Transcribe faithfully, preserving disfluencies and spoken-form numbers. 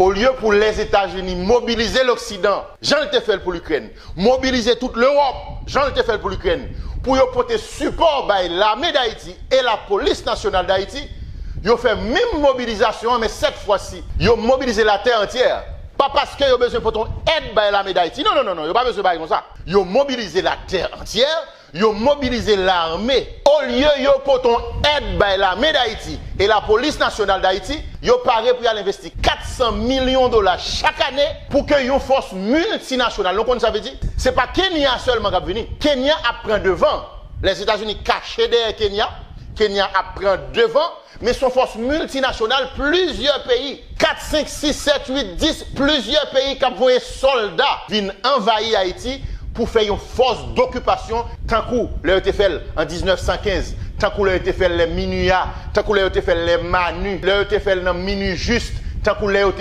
Olye pou Lèzetazini mobilize Loksidan, jan l te fè l pou Likrèn, mobilize tout Lewòp, jan l te fè l pou Likrèn, pou yo pote sipò bay lame Dayiti e lapolis nasyonal Dayiti, yo fè menm mobilizasyon an, men sèt fwa si, yo mobilize latè antyè. Pa paske yo bezwen pote yon èd bay lame Dayiti. Non, non, non, non, yo pa bezwen bay konsa. Yo mobilize latè antyè, yo mobilize lame. Olye yo pote yon èd bay lame Dayiti e lapolis nasyonal Dayiti, yo pare pou y al envesti kat san milyon dola chak ane pou ke yon fòs miltinasyonal, nou konn sa vle di? Se pa Kenya sèlman k ap vini. Kenya ap pran devan. Lèzetazini kache dèyè Kenya. Kenya ap pran devan. Men se yon fòs miltinasyonal, plizyè peyi, kat, senk, sis, sèt, uit, dis, plizyè peyi k ap voye sòlda vin anvayi Ayiti pou fè yon fòs dokipasyon, tankou lè yo te fè l an diznèf san kenz, tankou lè yo te fè l lè MINUA, tankou lè yo te fè l lè MANU, lè yo te fè l nan MINUJUST, tankou lè yo te